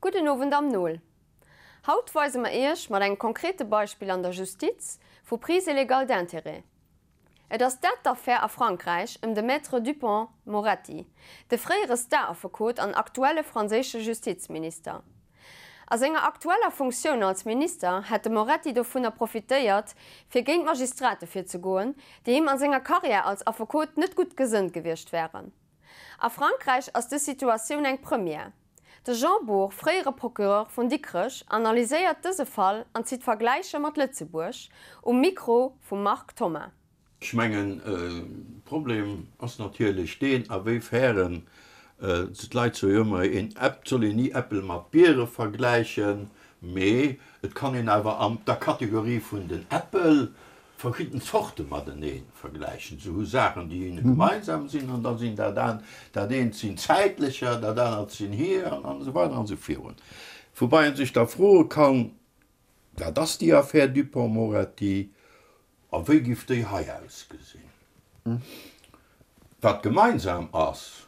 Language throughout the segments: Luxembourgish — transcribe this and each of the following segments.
Gudden Owend am Nol. Haut weise mer Iech mat engem konkrete Beispill an der Justiz vu Prise illégale d'intérêts. Et ass dat d'Affär a Frankräich ëm de Maître Dupont-Moretti, de fréiere Star-Affekot an aktuelle franséische Justizminister. A senger aktueller Funktioun als Minister hätt de Moretti dovunner profitéiert, fir géint Magistrate virzegoen, déi him a senger Karriär als Affekot net gutt gesënnt gewiescht wären. A Frankräich ass dës Situatioun eng Première. De Jean Bour, fréiere Procureur vun Dikrech, analyséiert dëse Fall an zitt Vergläicher mat Lëtzebuerg, um Mikro vum Marc Thoma. Ech mengen, de Problem ass natierlech deen, a wéi fären, d'Leit soe jo ëmmer, een Äpp, et soll een ni Äppel mat Biere vergläichen, mee et kann een awer an der Kategorie vun den Äppel verschidden Zorte matenee vergläichen. Se hu Saachen, déi hinne gemeinsam sinn, an da sinn dat an, dat eent sinn zäitlecher, dat anert sinn hir, an esou weider an esou virun. Woubäi ee sech da froe kann, Wat ass déi Affär Dupont-Moretti? A wéi giff déi hei ausgesinn? Wat gemeinsam ass,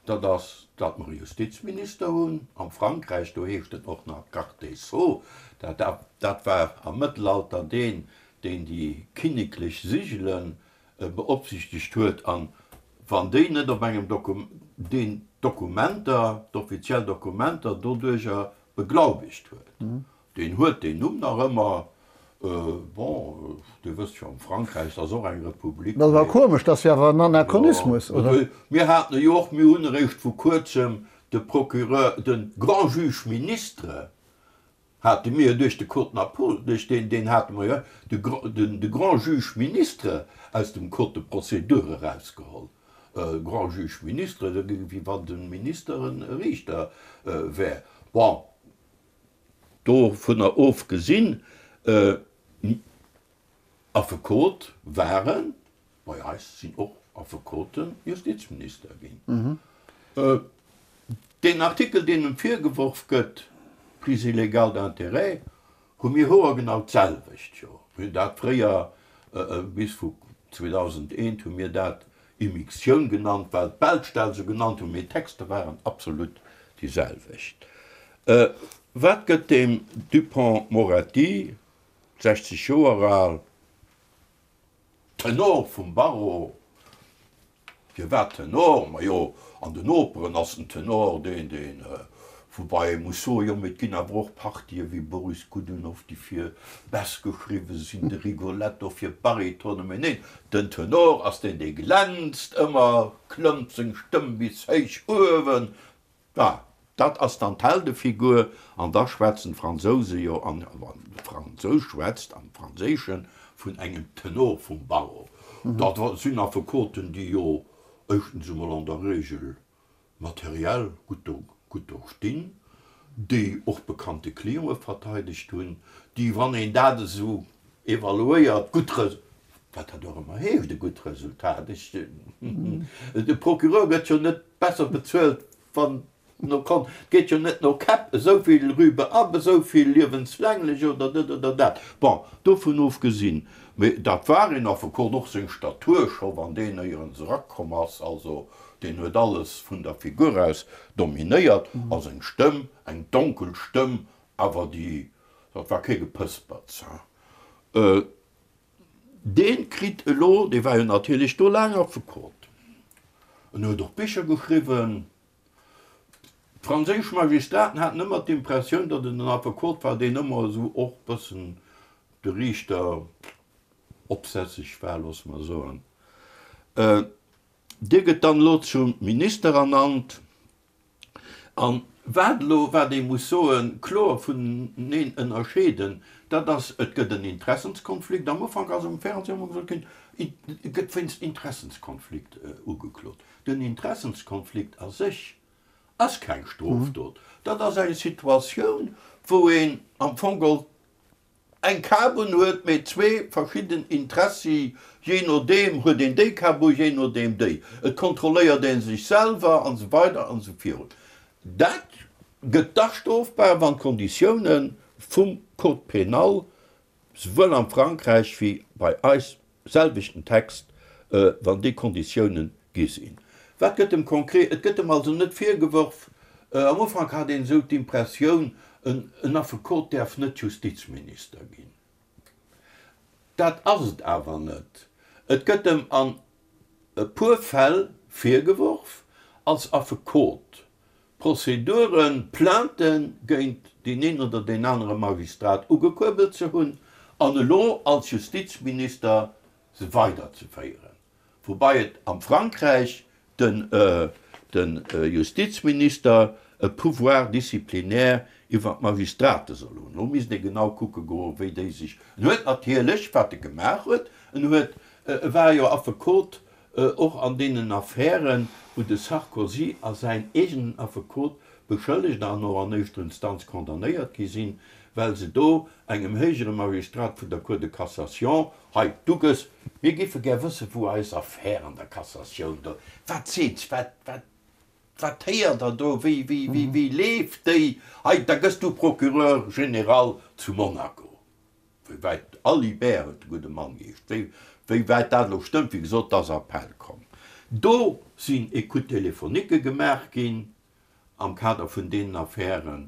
dat ass, datt mer e Justizminister hunn. Am Frankräich, do heescht en och nach Garde des Sceaux. Dat, dat war am Mëttelalter deen, deen déi kinneklech Sigele beopsichtegt huet. An wann déi net op engem Doku, deen d'Dokumenter, d'offiziell Dokumenter doduerjer beglaubegt huet. Deen huet deen Numm nach ëmmer. Bon, Dir wësst jo, Frankräich ass och eng Republik. Dat ass awer komesch, dat ass jo awer en Anachronismus, oder? Mir haten jo och, mir hunn eréischt vu kuerzem de Procureur, de Grand-Juge ministre hate mir jo duerch de Code Napol, duerch deen, deen hate mer jo, de, de Grand-Juge ministre aus dem Code de procédure erausgeholl. Grand-Juge ministre, wéi wann de Minister e Riichter wär. Bon. Dovunner ofgesinn, Affekot waren, bei eis sinn och Affekote Justizminister ginn. Deen Artikel, deen em virgeworf gëtt, Prise illégale d'intérêts, hu mir hoergenau d'selwecht jo. Mir hunn dat fréier, bis vu 2001 hu mir dat Immixtioun genannt, well d'Belsch dat esou genannt hunn, mee d'Texter waren absolut déi selwecht. Wat gëtt deem Dupont-Moretti, 60 Joer al, Tenor vum Barreau, Firwat Tenor? Majo, an den Operen ass den Tenor deen, deen, woubai ee muss soen, jo, mee et ginn awer och Partië wéi Boris Godunow, déi fir Bäss geschriwwe sinn, de Rigoletto fir Baritone, mee neen, den Tenor ass deen, dee glänzt ëmmer, klëmmt seng Stëmm bis héich uewen, Ah, dat ass dann d'Heldefigur, an da schwätzen d'Fransouse jo, an wann de Fransous schwätzt, am Franséischen, vun engem Tenor vum Barreau. Dat sinn Affekoten, déi jo éischtens emol an der Regel materiell gutt do, gutt do stinn, déi och bekannte Cliente verteidegt hunn, déi, wann een dat esou evaluéiert, gutt, wat dat och ëmmer heescht, e gutt Resultat, ech, de Procureur gëtt jo net besser bezuelt, wann no Kont, et geet jo net no Käpp, esou vill Rübe ab, esou vill liewenslänglech oder dat oder dat. Bon, dovun ofgesinn, mee dat war een Affekot, och seng Statur scho, wann deen éierens erakomm ass, also deen huet alles vun der Figur aus dominéiert, a seng Stëmm, eng donkel Stëmm, awer déi, dat war kee Gepësperts, hein. Dee kritt elo, dee war jo natierlech do laang Affekot, en huet och Bicher geschriwwen. D'franséisch Magistraten haten ëmmer d'Impressioun, datt en en Affekot war, deen ëmmer esou och bëssen de Riichter opsässeg war, loosse mer soen. Dee gëtt dann elo zum Minister ernannt. An wat elo, wat ee muss soen, kloer vuneneen ënnerscheeden, dat ass, et gëtt en Interessenskonflikt. Am Ufank ass um Fernseh ëmmer gesot ginn, et gëtt wéinst Interessenskonflikt ugeklot. Den Interessenskonflikt a sech ass keng Strofdot. Dat ass eng Situatioun, wou een am Fong geholl eng Kap un huet, mee zwee verschidden Interessi, jee nodeem huet een déi Kap u, jee nodeem déi, et kontrolléiert ee sech selwer an esou weider an esou virun. Dat gëtt da strofbar, wann d'Konditioune vum Code pénal, souwuel am Frankräich wéi bei eis, selwechten Text, wann déi Konditiounen gi sinn. Wat gëtt em konkret? Et gëtt em also net virgeworf. Am Ufank hat een esou d'Impressioun, en Affekot däerf net Justizminister ginn. Dat ass et awer net. Et gëtt em an e puer Fäll virgeworf, als Affekot Prozeduren, Plaintë géint deen een oder deen anere Magistrat ugekuerbelt ze hunn an elo als Justizminister se weiderzeféieren. Woubai et am Frankräich den de Justizminister e Pouvoir disciplinaire iwwer d'Magistrate soll hunn. Elo misst ee genau kucke goen, wéi déi sech. En huet natierlech, wat e gemaach huet, en huet, e war jo Affekot och an deenen Affären, wou de Sarkozy a säin eegenen Affekot beschëllegt an och an éischter Instanz condamnéiert gi sinn, well se do engem héijere Magistrat vun der Cour de cassation Hei, du gëss, mir giffe gär wëssen, wou eis Affär an der Cassatioun do, wat seet se, wat, wat, wat héiert Der do, wéi, wéi, wéi, wéi leeft déi? Hei, da gëss du Procureur général zu Monaco. Wéi wäit, Alibert huet de gudde Mann geheescht, wéi, wéi wäit dat elo stëmmt, wéi gesot, 't ass Appell komm. Do sinn Écoutes téléphoniques gemaach ginn am Kader vun deenen Affären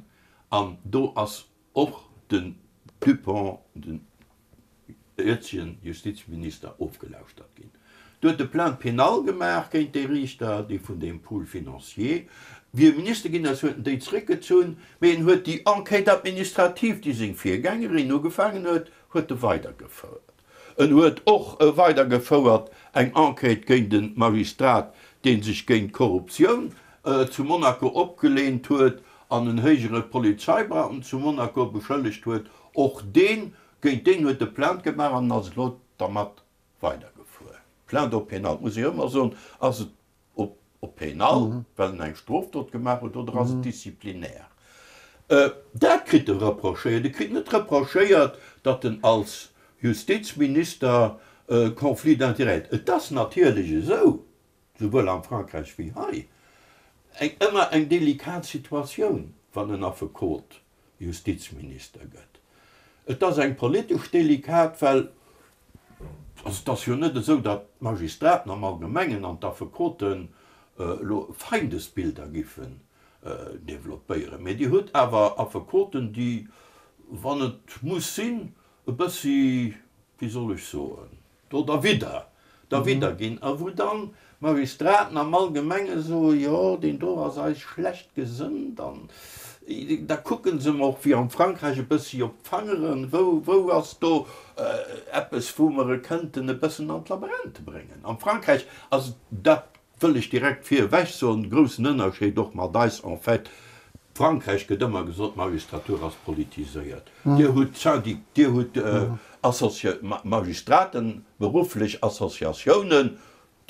an do ass och den Dupong, den jëtzegen Justizminister, ofgelauschtert ginn. Do huet e Plainte pénale gemaach géint déi Riichter, déi vun deem Pool financier, wéi e Minister ginn ass, huet en déi zréckgezunn, mee en huet déi Enquête administrative, déi seng Virgängerin ugefaangen huet, huet e weidergefouert. En huet och weidergefouert eng Enquête géint e Magistrat, dee sech géint d'Korruptioun zu Monaco opgeleent huet an en héijere Polizeibeamten zu Monaco beschëllegt huet. Och deen, géint deen huet e Plainte gemaach an ass elo dermat weidergefuer. Plainte au pénal, muss ech ëmmer soen, ass et op op pénal, well en eng Strofdot gemaach huet, oder ass et disziplinaire? Dat kritt e reprochéiert. E kritt net reprochéiert, datt en als Justizminister Conflit d'intérêts huet. Et ass natierlech esou, souwuel am Frankräich wéi hei, eng ëmmer eng delikat Situatioun, wann en Affekot Justizminister gëtt. Et ass eng politesch delikat, well, also et ass jo net esou, datt d'Magistraten am Allgemengen an d'Affekoten elo Feindesbilder giffen developpéieren, mee Dir hutt awer Affekoten, déi, wann et muss sinn, e bëssi, wéi soll ech soen, do derwidder, derwidder ginn a wou dann d'Magistraten am Allgemenge soen, jo, deen do ass eis schlecht gesënnt an da kucke se mer och wéi am Frankräich e bëssi op d'Fangeren, wou, wou ass do eppes, wou mer e kënnten e bëssen an d'Laberente bréngen. Am Frankräich ass dat Wëll ech direkt virewech soen, groussen Ënnerscheed och mat eis, en fait, Frankräich gëtt ëmmer gesot, d'Magistratur ass politiséiert. Dir hutt Syndic, Dir hutt Associa-, Magistraten, berufflech Associatiounen,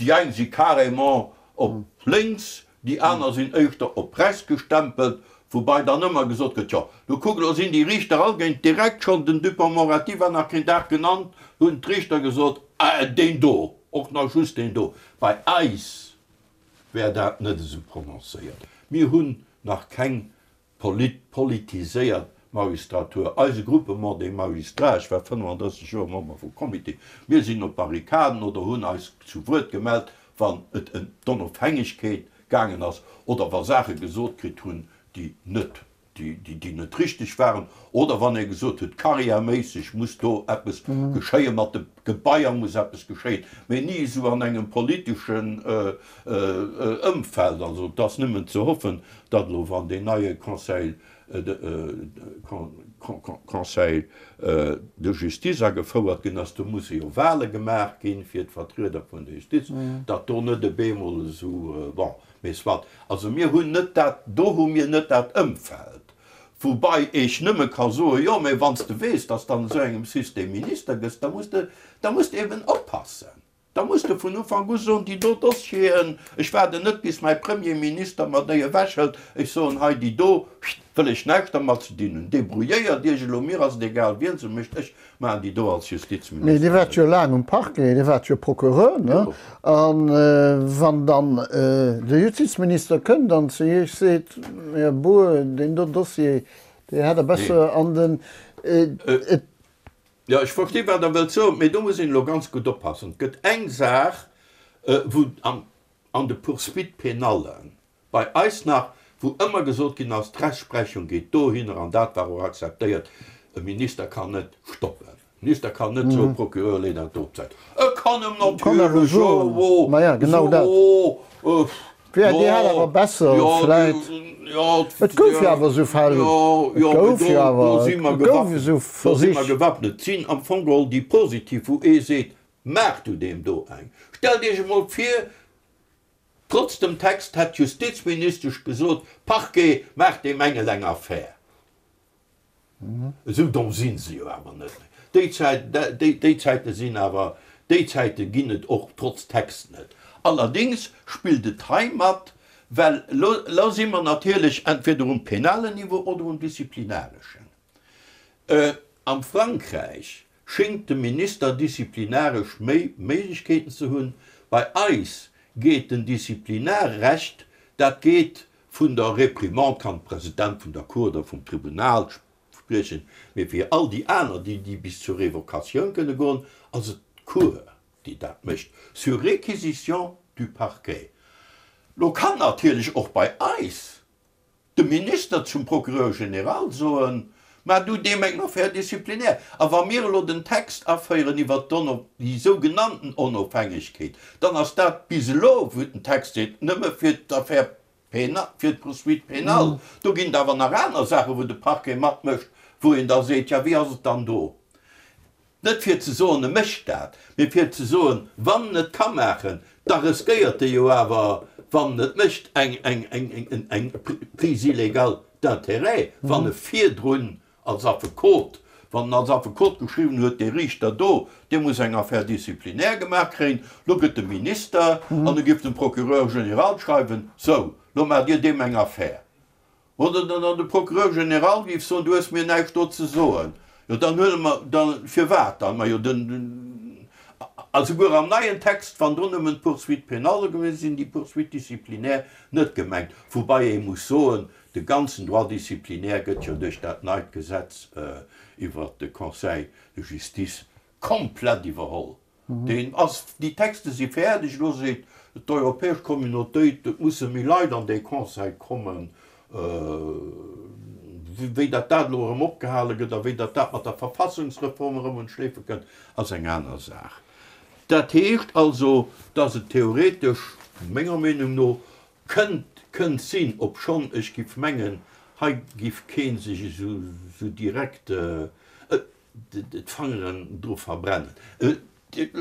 déi eng si carrément op lénks, déi aner sinn éischter op rechts gestempelt, woubai dann ëmmer gesot gëtt, jo, du kuck, elo sinn déi Riichter all géint direkt schonn den Dupond-Moretti war nach keen Dag genannt, hunn d'Riichter gesot, ah, deen do, och nach just deen do. Bei eis wär dat net esou prononcéiert. Mir hunn nach keng politiséiert Magistratur. Eise Groupement des magistrats, ech war 35 Joer Member vum Comité, mir sinn op d'Barrikaden oder hunn eis zu Wuert gemellt, wann et ëm d'Onofhängegkeet gaangen ass oder wa Saache gesot kritt hunn, déi net déi net richteg waren, oder wann ee gesot huet, karriärméisseg muss do eppes geschéien, mat de Gebaier muss eppes geschéien, mee ni esou an engem politeschen Ëmfeld. Also et ass nëmmen ze hoffen, datt elo, wann deen neie Conseil Conseil de justice agefouert ginn ass, do musse jo Wahle gemaach ginn fir d'Vertrieder vun der Justiz, datt do net e bemol esou, bon, Mee soit. Also mir hunn net dat, do hu mir net dat Ëmfeld. Woubai ech nëmme ka soen, jo, mee wann s de weess, datt s de an esou engem System Minister gëss, da muss de, da muss de eben oppassen. Da muss de vun Ufank u soen, déi do Dossieren, ech waarden net bis mäi Premierminister mer déi ewechhëlt, ech soen, hei déi do, wëll ech näischt dermat ze dinn hunn. Débrouilléiert Iech elo, mir ass et egal wien se mécht, ech maachen déi do als Mee Justizminister Dir waart net. jo laang um Parquet, Dir waart jo Procureur, ne? Jo. A wann dann de Justizminister kënnt an zu Iech seet, Här Bour, deen do Dossier, dee hätt Der besser an den, et. Jo, ech versti wat Der wëllt soen, mee do muss een elo ganz gutt oppassen. Et gëtt eng Saach, wou an de Poursuites pénallen bei eis nach. Wou ëmmer gesot ginn ass, d'Rechtsprechung geet dohinner, an dat war och akzeptéiert, e Minister kann net stoppen. E Minister kann net soen, Procureur, lee dat do op d'Säit. E kann em natierlech soen, oh, jo, Dir hätt awer besser vläit, et gouf jo awer esou Fäll, et gouf jo awer, et gouf esou Versich. Do si mer gewappnet. Et sinn am Fong geholl déi positiv, wou ee seet, maach du deem do eng. Stellt Iech emol vir, Trotz dem Text hätt d'Justizministesch gesot, Parquet, maacht deem Engel eng Affär. Esou domm si se jo awer net. Déi Zäit, déi Zäite sinn awer, déi Zäite ginn et och trotz Text net. Allerdéngs spillt et hei mat, well elo, elo si mer natierlech entweder um penalen Niveau oder um disziplinareschen. Am Frankräich schéngt de Minister disziplinaresch méi Méiglechkeeten ze hunn. Bei eis geet den Disziplinarrecht, dat geet vun der Réprimande, kann de President vun der Cour oder vum Tribunal spriechen, mee fir all déi aner, déi déi bis zur Revocatioun kënne goen, ass et d'Cour, déi dat mécht, sur réquisition du parquet. Lo kann natierlech och bei eis de Minister zum Procureur général soen, Maach du deem eng Affaire disciplinaire. A wa mir elo den Text aféieren iwwert déi sougenannten Onofhängegkeet, dann ass dat bis elo, wou den Text seet, nëmme fir d'Affaire pénale, fir d'Poursuite pénale. Do ginn et awer nach aner Saachen, wou de Parquet matmécht, wou een da seet, Jo, wéi ass et dann do? Net fir ze soen, e mécht dat, mee fir ze soen, wann en et ka maachen, da riskéiert e jo awer, wann en et mécht, eng Prise illégale d'intérêt, wann e virdrun als Affekot, wann en als Affekot geschriwwen huet, dee Riichter do, dee muss eng Affaire disciplinaire gemaach kréien, lo gëtt e Minister an e giff dem Procureur général schreiwen, sou, lo maacht Dir deem eng Affaire. Oder dann de Procureur général géif soen, du hues mir näischt do ze soen. Jo, dann huele mer, da firwat dann? Majo, den, a souguer am neien Text, wann do nëmmen d'Poursuites pénales gemengt sinn, déi Poursuites disciplinaires net gemengt. Woubai ee muss soen, de ganzen Droit disciplinaire gëtt jo duerch dat neit Gesetz iwwert de Conseil de justice komplett iwwerholl. Deen ass, déi Texte si fäerdeg. Elo seet d'Europäesch Communautéit, et musse méi Leit an dee Conseil kommen. Wéi datt dat elo erëm opgehale gëtt a wéi datt dat mat der Verfassungsreform erëm un d'Schleefe kënnt, ass eng aner Saach. Dat heescht also, datt et theoretesch, menger Meenung no, kënnt, kënnt sinn, obschonn ech giff mengen, hei giff kee sech esou direkt, d'Fangeren dru verbrennen.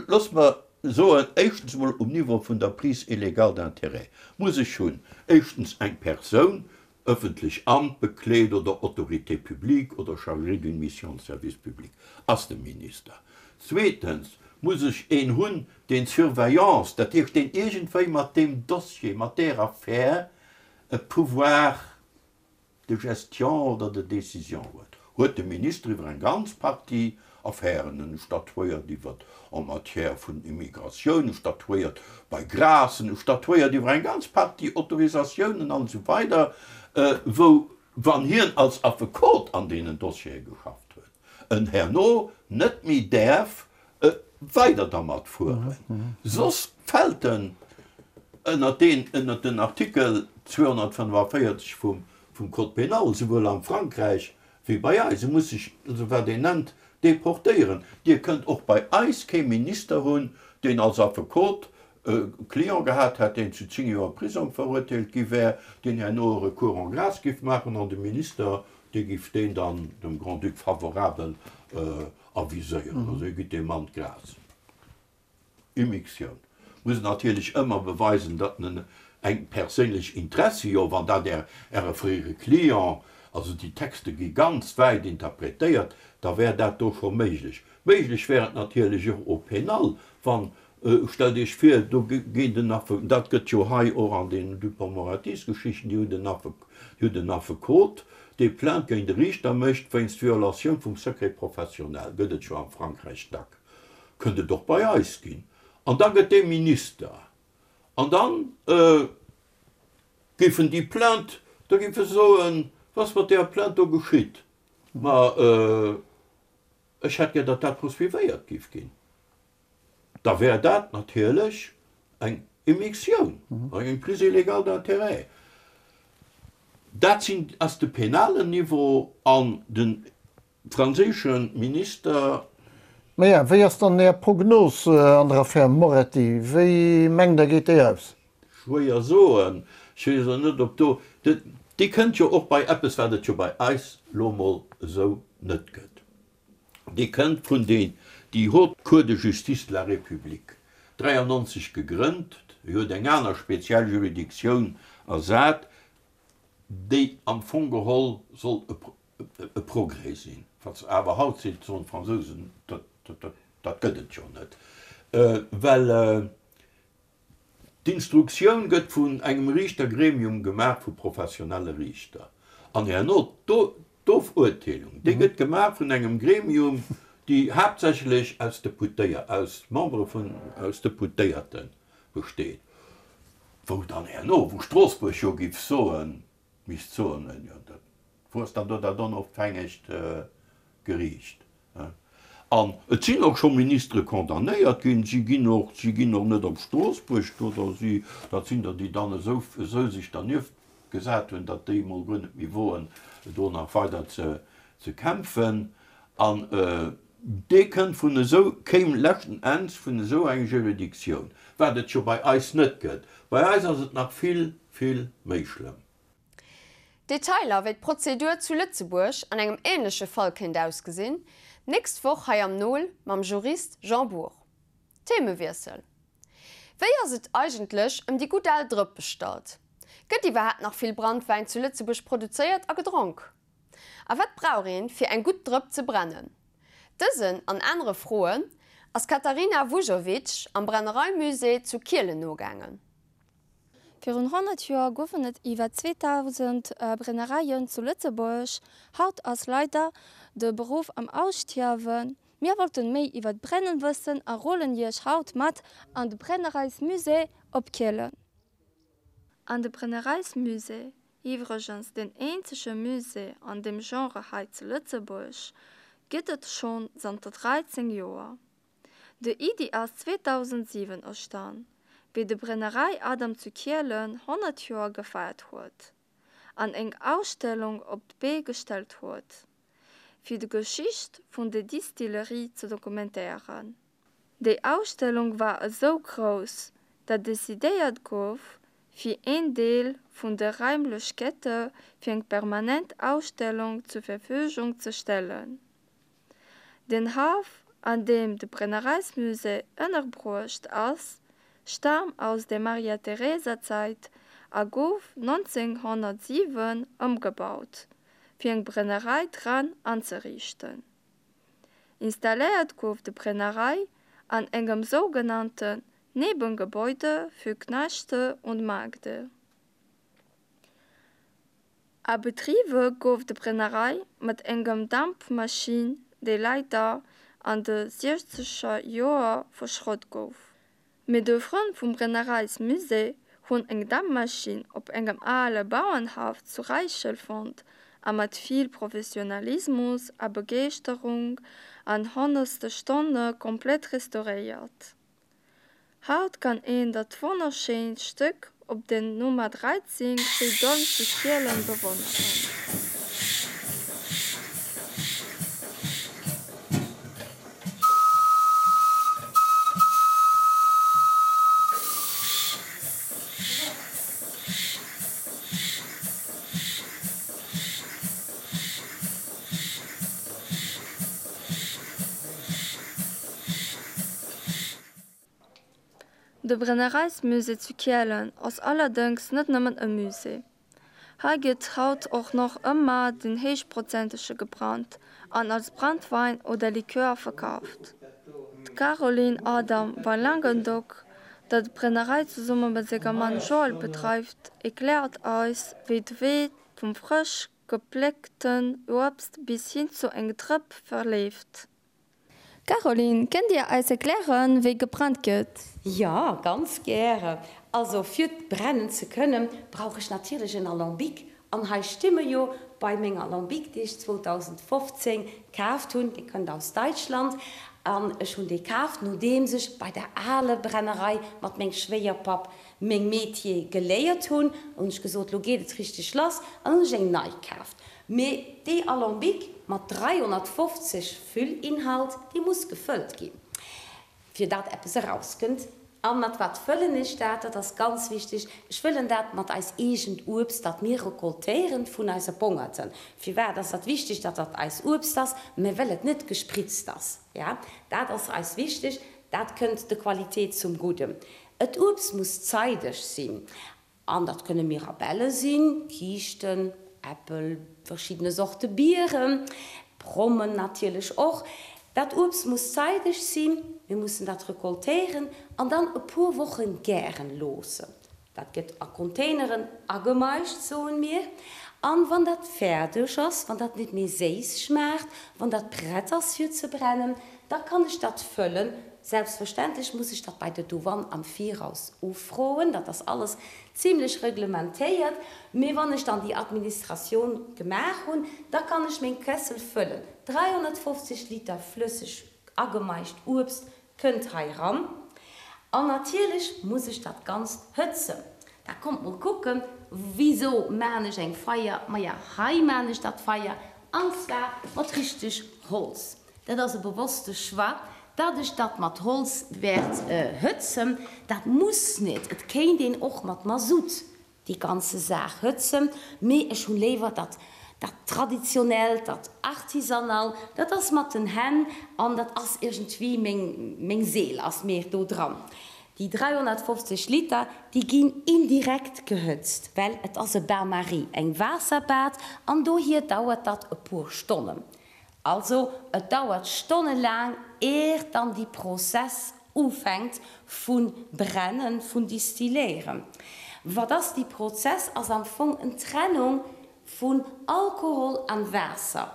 Loosst mer soen, éischtens emol um Niveau vun der Prise illégale d'intérêts muss ech hunn, éischtens eng Persoun, ëffentlech Amt bekleet oder Autorité publique oder chargée d'une mission de service public, ass de Minister. Zweetens muss ech een hunn, deen d'Surveillance, dat heescht deen iergendwéi mat deem Dossier, mat där Affär e Pouvoir de gestion oder de décision huet, huet de Minister iwwer eng ganz Partie Affären, en statuéiert iwwer en matière vun Immigratioun, e statuéiert bei Grâcen, e statuéiert iwwer eng ganz Partie Autorisatiounen an esou weider, wou, wann hien als Affekot an deenen Dossiere geschafft huet, en herno net méi däerf weider dermat fueren, soss fält en ënnert deen, ënnert den Artikel 245 vum vum Code pénal, souwuel am Frankräich wéi bei eis. E muss sech also, wat een nennt, deportéieren. Dir kënnt och bei eis kee Minister hunn, deen als Affekot e Client gehat hätt, deen zu 10 Joer Prisong verurteelt gi wär, deen herno e Recours en grâce giff maachen an de Minister, dee giff deen dann dem Grand-Duc favorabel aviséieren, also hie gitt deem Mann d'Grâce. Immixtioun muss natierlech ëmmer beweisen, datt en eng perséinlech Interessi, jo wann dat Är, Äre fréiere Client, also déi Texte gi ganz wäit interpretéiert, da wär dat do scho méiglech. Méiglech wär et natierlech och au pénal, wann, stellt Iech vir, do geet en Affe, dat gëtt jo hei och an den Dupond-Moretti-Geschichten, déi hunn den Affe, déi hunn den Affekot, dee Plainte géint e Riichter mécht wéinst Violatioun vum Secret professionnel, gëtt et jo am Frankräich dack, kënnt et och bei eis ginn, an da gëtt dee Minister, an dann géifen déi Plainte, da géife se soen, wat ass mat deeër Plainte do geschitt? Ma ech hätt gär, datt dat poursuivéiert géif ginn. Da wär dat natierlech eng Immixtioun, eng Prise illégale d'intérêt. Dat sinn, ass de penalen Niveau an de franséische Minister. Maja, wéi ass dann Är Prognos an der Affär Moretti? Wéi mengt Der geet déi aus? Schwéier soen. Ech weess och net, ob do, déi kënnt jo och bei eppes, wat et jo bei eis lo mol esou net gëtt. Déi kënnt vun déi, déi Haute Cour de justice de la République, 93 gegrënnt, déi huet eng aner speziell Juridictioun ersat, déi am Fong geholl soll e Progrès sinn. Wat se awer haut sinn, soen d'Fransousen, dat gëtt et jo net, well d'Instruktioun gëtt vun engem Riichtergremium gemaach vu professionelle Riichter an herno d'Ofuerteelung, déi gëtt gemaach vun engem Gremium, déi haaptsächlech aus Deputéier, aus Membere vun, aus Deputéierte besteet, wou dann herno, wou Stroossbuerg jo giff soen, misst soen, jo dat, wou ass dann do dat onofhängegt Geriicht? An et sinn och scho Ministere condamnéiert ginn, si ginn och, si ginn och net op Stroossbuerg do, da si, dat sinn der, déi dann esou, esou sech dernieft gesat hunn, datt déi emol guer net méi woen, do nach weider ze, ze kämpfen. An dee kënnt vun esou, kéim leschten Enns vun esou eng Juridictioun, wat et jo bei eis net gëtt. Bei eis ass et nach vill, vill méi schlëmm. Detailer, wéi d'Prozedur zu Lëtzebuerg an engem änleche Fall kéint ausgesinn, d'nächst Woch hei am Nol mam Jurist Jean Bour. Themewiessel, Wéi ass et eigentlech ëm déi gutt al Drëpp bestallt? Gëtt iwwerhaapt nach vill Brandwäin zu Lëtzebuerg produzéiert a gedronk? A wat brauch een, fir eng gutt Drëpp ze brennen? Dësen an anere Froen ass d'Katarina Vujovic am Brennereimusée zu Kielen nogaangen. Virun 100 Joer goufen et iwwer 2.000 Brennereien zu Lëtzebuerg. Haut ass leider de Beruff am Ausstierwen. Mir wollten méi iwwer d'Brennen wëssen a rullen Iech haut mat an de Brennereismusée op Kielen. An de Brennereismusée, iwwregens deen eenzege Musée an deem Genre hei zu Lëtzebuerg, gëtt et schonn zanter 13 Joer. De Iddi ass 2007 erstan, wéi de Brennerei Adam zu Kielen 100 Joer gefeiert huet an eng Ausstellung op d'Bee gestellt huet, fir de Geschicht vun der Distillerie ze dokumentéieren. Déi Ausstellung war esou grouss, dat decidéiert gouf, fir een Deel vun de Raimlechkeete fir eng permanent Ausstellung zur Verfügung ze stellen. Den Haff, an deem de Brennereismusée ënnerbruecht ass, staam aus der Maria-Theresia-Zäit a gouf 1907 ëmgebaut, fir eng Brennerei dran anzeriichten. Installéiert gouf de Brennerei an engem sougenannten Nebengebäude für Knechte und Magde. A bedriwwe gouf de Brennerei mat engem Dampmaschinn, déi leider an de siechzeger Joer verschrott gouf. Mee de Frënn vum Brennereismusée hunn eng Dampmaschinn op engem ale Bauernhaff zu Räichel fonnt a mat vill Professionalismus a Begeeschterung an honnerste Stonne komplett restauréiert. Haut kann een dat wonnerschéint Stéck op den Nummer 13 Rue d'Aulne zu Kielen bewonneren. De Brennereismusée zu Kielen ass allerdéngs net nëmmen e Musée. Hei gëtt haut och nach ëmmer den héichprozentege gebrannt an als Brandwein oder Likör verkaaft. D'Caroline Adam van Langendonck, dat d'Brennerei zesumme mat senger Mann Joël bedreift, erkläert eis, wéi de Wee vum frësch gepléckten Uebst bis hin zu eng Drëpp verleeft. Caroline, kënnt Dir eis erklären, wéi gebrannt gëtt? Jo, ganz gäre. Also fir brennen ze kënnen, brauch ech natierlech en Alambic. An hei sti mer jo bei menger Alambic, déi ech 2015 kaaft hunn. Déi kënnt aus Daitschland. An ech hunn déi kaaft, nodeems ech bei der ale Brennerei mat mengem Schwéierpapp meng Métier geléiert hunn. Hunn ech gesot, lo geet et richteg lass, an hunn ech eng nei kaaft. Mee déi Alambic mat 350 Füllinhalt, déi muss gefëllt ginn, fir dat eppes erauskënnt. A mat wat fëllen ech dat? Dat ass ganz wichteg. Ech fëllen dat mat eis eegent Uebst, dat mir recoltéieren vun eise Bongerten. Firwat ass dat wichteg, datt dat eis Uebst ass? Mä well et net gespritzt ass. Ja, dat ass eis wichteg. Dat kënnt de Qualitéit zum Gudden. Et Uebst muss zeideg sinn. An dat kënne Mirabelle sinn, Kiischten, Äppel, verschiddene Sorte Bieren, Prommen natierlech och. Dat Uebst muss zeideg sinn, mir mussen dat recoltéieren an dann e puer Wochen gären loossen. Dat gëtt a Containeren agemaischt, soen mir. An wann dat fäerdeg ass, wann dat net méi séiss schmaacht, wann dat prett ass fir ze brennen, da kann ech dat fëllen. Selbstverständlech muss ech dat bei der Douane am Viraus ufroen, dat ass alles zimlech reglementéiert, mee wann ech dann déi Administratioun gemaach hunn, da kann ech meng Kessel fëllen. 350 Liter flësseg agemaischt Uebst kënnt hei ran. An natierlech muss ech dat Ganzt hëtzen. Da kommt mol kucken, wisou maan ech eng Feier? Maja, hei maan ech dat Feier, an zwar mat richteg Holz. Dat ass e bewosste Choix, datt ech dat mat Holz wäert hëtzen. Dat muss net, et kéint een och mat Masutt déi ganze Saach hëtzen, mee ech hunn léiwer dat dat Traditionellt, dat Artisanal, dat ass mat den Hänn an dat ass iergendwéi meng meng Seel ass mir do dran. Déi 350 Liter, déi ginn indirekt gehëtzt, well et ass e Bain-marie, eng Waasserbad, an dohier dauert dat e puer Stonnen. Also et dauert stonnelaang eer dann déi Prozess ufänkt vu brennen, vun distilléieren. Wat ass déi Prozess? Ass am Fong en Trennung vun Alkohol an Waasser.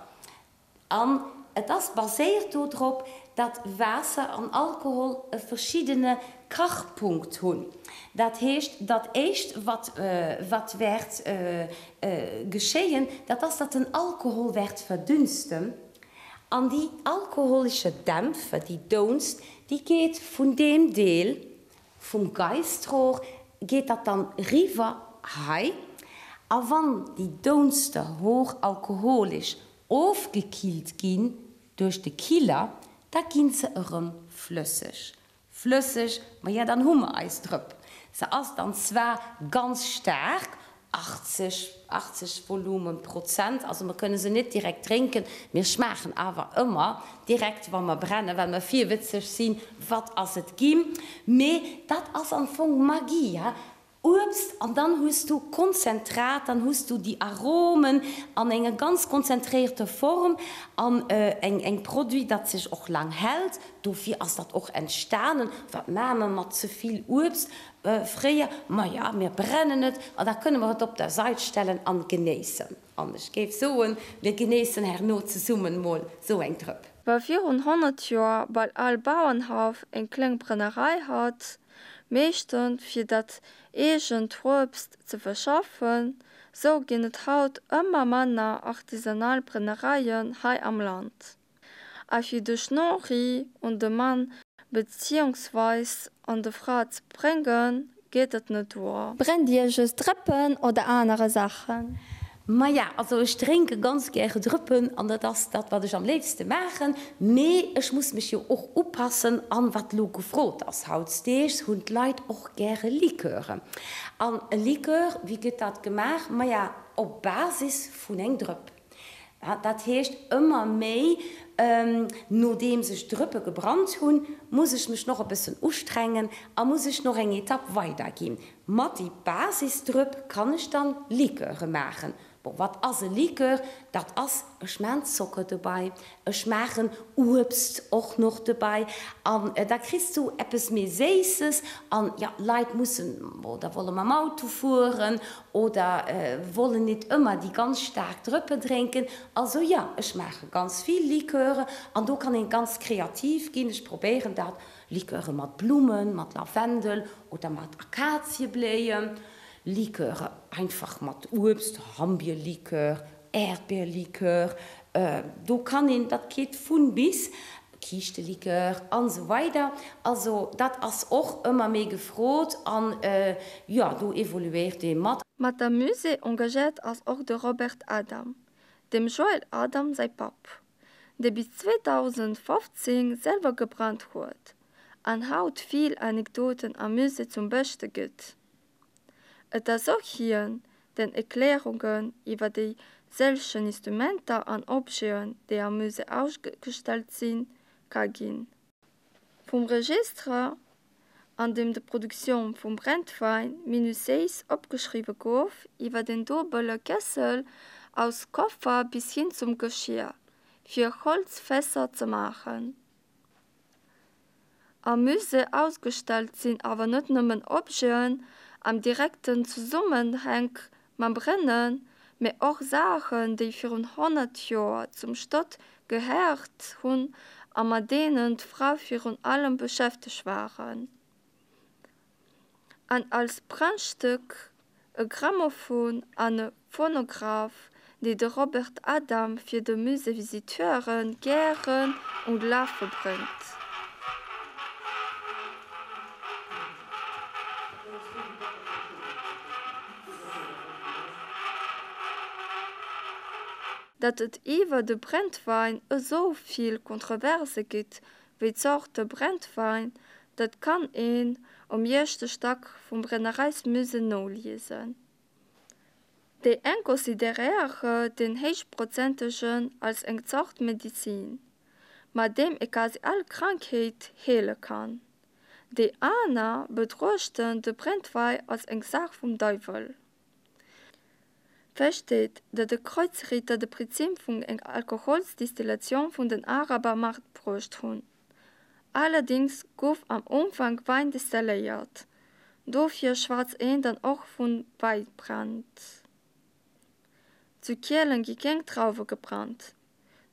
An et ass baséiert do drop, datt Waasser an Alkohol e verschiddene Kachpunkt hunn. Dat heescht, dat éischt wat wat wäert geschéien, dat ass, datt den Alkohol wäert verdünsten an déi alkoholesche Dämpfe, déi Dounst, déi geet vun deem Deel vum Geistrohr geet dat dann riwwer hei a wann déi Dounste hochalkoholesch ofgekillt ginn duerch de Killer, da ginn se erëm flësseg. Flësseg, maja dann hu mer eis Drëpp. Se ass dann zwar ganz staark, 80, 80 Volumen Prozent, also mer kënne se net direkt drénken, mir schmaachen awer ëmmer direkt wa mer brennen, well mer virwëtzeg sinn, wat ass et ginn. Mee dat ass am Fong Magie, ja. Uebst an dann hues du Konzentrat, dann hues du déi Aromen an enger ganz konzentréierter Form an eng eng Produit dat sech och laang hält. Dofir ass dat och entstanen. Wat maache mer mat ze vill Uebst fréier? Maja, mir brennen et an da kënne mer et op der Sait stellen an genéissen. An ech géif soen, mir genéissen herno zesummen mol sou eng Drëpp. Wa virun 100 Joer bal all Bauernhaff eng kléng Brennerei hat, meeschtens fir dat eegent Uebst ze verschaffen, sou ginn et haut ëmmer manner artisanal Brennereien hei am Land. A fir de Schnori un de Mann beziehungsweis an de Fra ze bréngen, geet et net duer. Brennt Dir just Drëppen oder anere Saachen? Maja, also ech drénke ganz gäre Drëppen an dat ass dat wat ech am léifste maachen, mee ech muss mech jo och upassen an wat elo gefrot ass. Hautzdeegs hunn d'Leit och gäre Liqueuren. An e Liqueur, wéi gëtt dat gemaach? Maja, op Basis vun eng Drëpp. Dat heescht, ëmmer méi nodeems ech d'Drëppe gebrannt hunn, muss ech mech noch e bëssen ustrengen a muss ech noch eng Etapp weider ginn. Mat déi Basisdrëpp kann ech dann Liqueure maachen. Bon, wat ass e Liqueur? Dat ass, ech maan Zocker dobei, ech maachen Uebst och noch dobei an da kriss du eppes méi Séisses an jo, Leit mussen oder wolle mam Auto fueren Oder wollen nit ëmmer déi ganz staark Drëppen drénken. Also jo, ech maache ganz vill Liqueure an do kann een ganz kreativ ginn. Ech probéieren dat, Liqueure mat Blummen, mat Lavendel oder mat Akaziebléien, Liqueure einfach mat Uebst, Hambierlikör, Äerdbeerlikör, do kann een, dat geet vun bis. Kiischteliqueur an esou weider. Also dat ass och ëmmer méi gefrot an jo, do evoluéiert ee mat. Mat am Musée engagéiert ass och de Robert Adam, dem Joël Adam säi Papp, dee bis 2015 selwer gebrannt huet an haut vill Anekdoten am Musée zum Beschte gëtt. Et ass och hien, deen Erklärungen iwwer déi sëllchen Instrumenter an Objeten, déi am Musée ausgestellt sinn, ka ginn. Vum Registre, an deem d'Produktioun vum Brenntwäin minutiéis opgeschriwwe gouf, iwwer den duebele Kessel aus Koffer bis hin zum Geschier, fir Holzfässer ze maachen. Am Musée ausgestellt sinn awer net nëmmen Objeten am direkten Zesummenhank mam Brennen, mee och Saachen, déi virun 100 Joer zum Stot gehéiert hunn a mat deenen d'Frae virun allem beschäftegt waren. An als Prankstéck e Grammophon an e Phonograph, déi de Robert Adam fir de Musée-Visiteure gären un d'Lafe bréngt. Datt et iwwer de Brenntwäin esou vill Kontroverse gitt wéi Zorte Brenntwäin, dat kann een um ieschte Stack vum Brennereismusée noliesen. Déi eng consideréiere den héichprozentegen als eng Zort Medizin, mat deem ee quasi all Krankheet heele kann. Déi aner betruechten de Brenntwäi als eng Saach vum Deiwel. Fest steet, datt de Kreuzritter de Prinzip vun enger Alkoholsdistillation vun den Araber matbruecht hunn. Allerdéngs gouf am Ufank Wäin destilléiert, dofir schwätzt een dann och vu Wäibrand. Zu Kielen gi keng Drauwe gebrannt,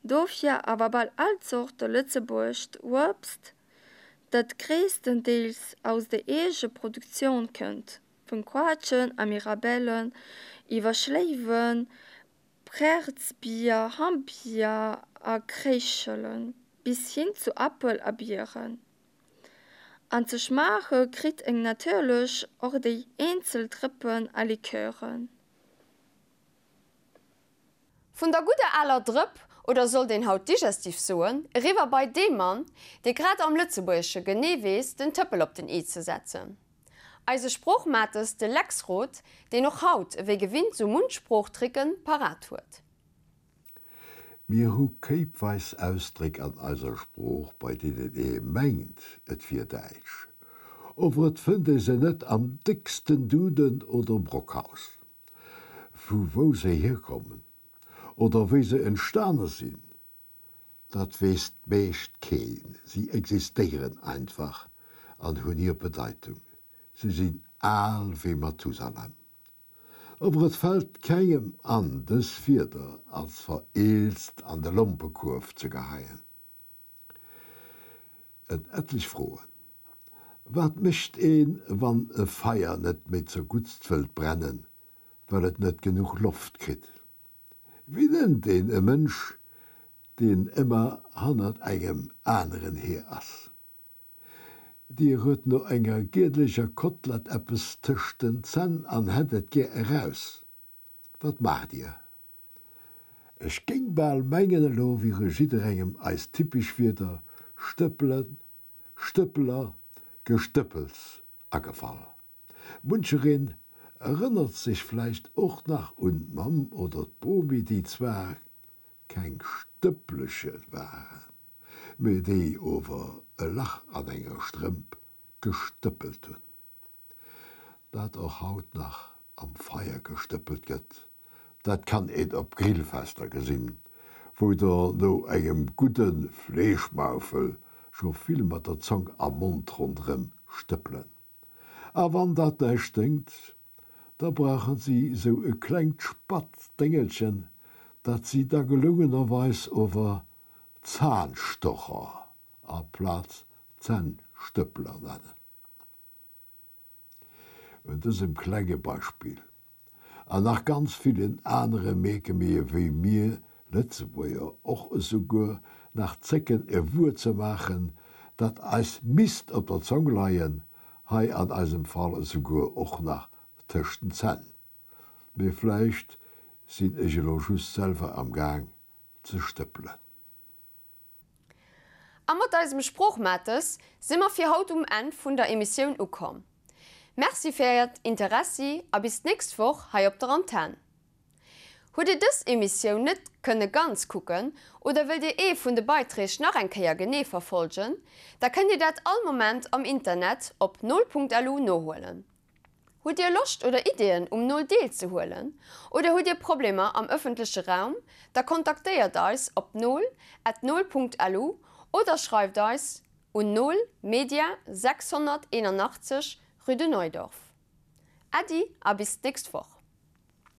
dofir awer bal all Zorte lëtzebuergescht Uebst, dat gréisstendeels aus der Eegeproduktioun kënnt. Vun Quatschen a Mirabellen iwwer Schléiwen, Präerdsbier, Hammbier a Kréischelen bis hin zu Äppel a Bieren. An ze schmaache kritt eng natierlech och déi eenzel Drëppen a Likören. Vun der gudder aler Drëpp, oder sollt een haut Digestif soen, eriwwer bei dee Mann, dee grad am Lëtzebuergesche genee weess, den Tëppel op den i ze setzen. Eise Sproochmates, de Lex Roth, deen och haut, ewéi gewinnt, sou munch Sproochtricken parat huet. Mir hu kéipweis Ausdréck an eiser Sprooch, bei deenen ee mengt, et wier däitsch, ower et fënnt ee se net am décksten Duden oder Brockhaus. Vu wou se hierkommen oder wéi se entstane sinn, dat weess d'meescht keen. Si existéieren einfach an hunn hir Bedeitung. Si sinn al wéi Mathusalem. Ower et fält kengem an, dës Wierder als vereelzt an de Lompekuerf ze geheien. En etlech Froen, Wat mécht een, wann e Feier net méi zerguttst wëllt brennen, well et net genuch Loft kritt? Wéi nennt een e Mënsch, deen ëmmer hannert engem aneren hier ass? Dir huet no enger giedleger Kotlett eppes tëscht den Zänn an hätt et gär eraus. Wat maacht Dir? Ech géing bal mengen, elo wiere jidderengem eis typesch Wierder stëppelen, Stëppeler, Gestëppels agefall. Munchereen erënnert sech vläicht och nach un d'Mamm oder d'Bomi, déi zwar keng Stëppleche waren, mee déi ower e Lach an enger Strëmp gestëppelt hunn. Dat och haut nach am Feier gestëppelt gëtt, dat kann een op Grillfester gesinn, wou der no engem gudde Fleeschmaufel scho vill mat der Zong am Mond ronderëm stëppelen. A wann dat näischt déngt, da brauchen si sou e klengt spatzt Déngelchen, dat si da gelungenerweis ower Zahnstocher aplaz Zännstëppler nennen. Un dësem klenge Beispill an nach ganz villen anere mierke mir, wéi mir Lëtzebuerger och esouguer nach zécken e Wuert ze maachen, dat eis misst op der Zong leien, hei an eisem Fall esouguer och nach tëscht den Zänn. Mee vläicht sinn ech elo just selwer am Gaang ze stëppelen. A mat eisem Sproochmates si mer fir haut um Enn vun der Emissioun ukomm. Merci fir äert Interessi a bis d'nächst Woch hei op der Antenn. Hutt Dir dës Emissioun net kënne ganz kucken oder wëllt Dir ee vun de Beiträg nach eng Kéier genee verfolgen, da kënnt Dir dat all Moment am Internet op nol.lu nohuelen. Hutt Dir Loscht oder Ideeën um nol deelzehuelen oder hutt Dir Problemer am ëffentleche Raum, da kontaktéiert eis op nol at nol.lu oder schreift eis un nol Media 681 Rue de Neudorf. Äddi a bis d'nächst Woch.